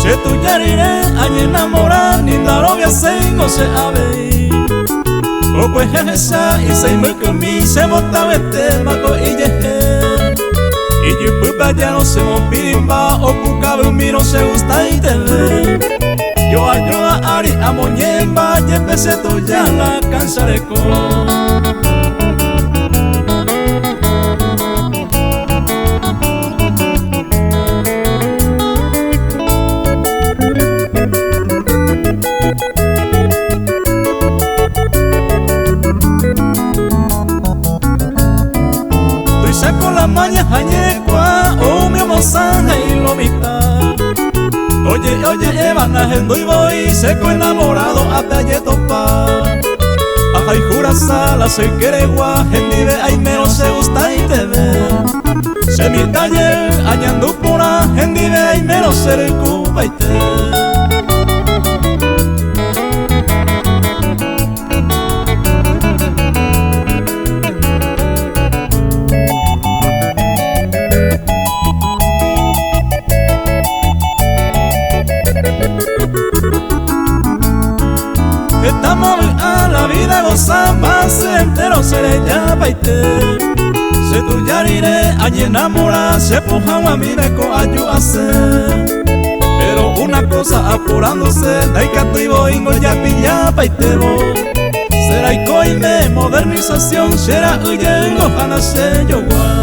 Che tuja rire añenamora ni ndaroviaséingo che avei. Okuehe hecha isãimykymi che mbotavetémako ijehe. Ijypýpe ajarõ che mopirĩmba opukavymírõ che gustaiteve. Joa joa ári amoñemba jepe che tuja la cancha reko. Tuicha ko la maña ha ñekuaa umi omosã he'i lo mitã. Oje'e oje'éva nahendúi voi che ko enamorado ápe ajetopa. Ahayhu rasa la che ykeregua hendive aimérõ che gustaiteve. Che mitã jey añandu porã hendive aimérõ che rykupaite. Hetáma vy'a la vida goza más entero che rejapaite. Che tuja rire añenamora che pohãguamíre ko aju asẽ. Pero una cosa apurándose ndaikatúi voíngo japillapaitévo. Seraiko oime modernización che ra'y jeýngo ha nachejogua.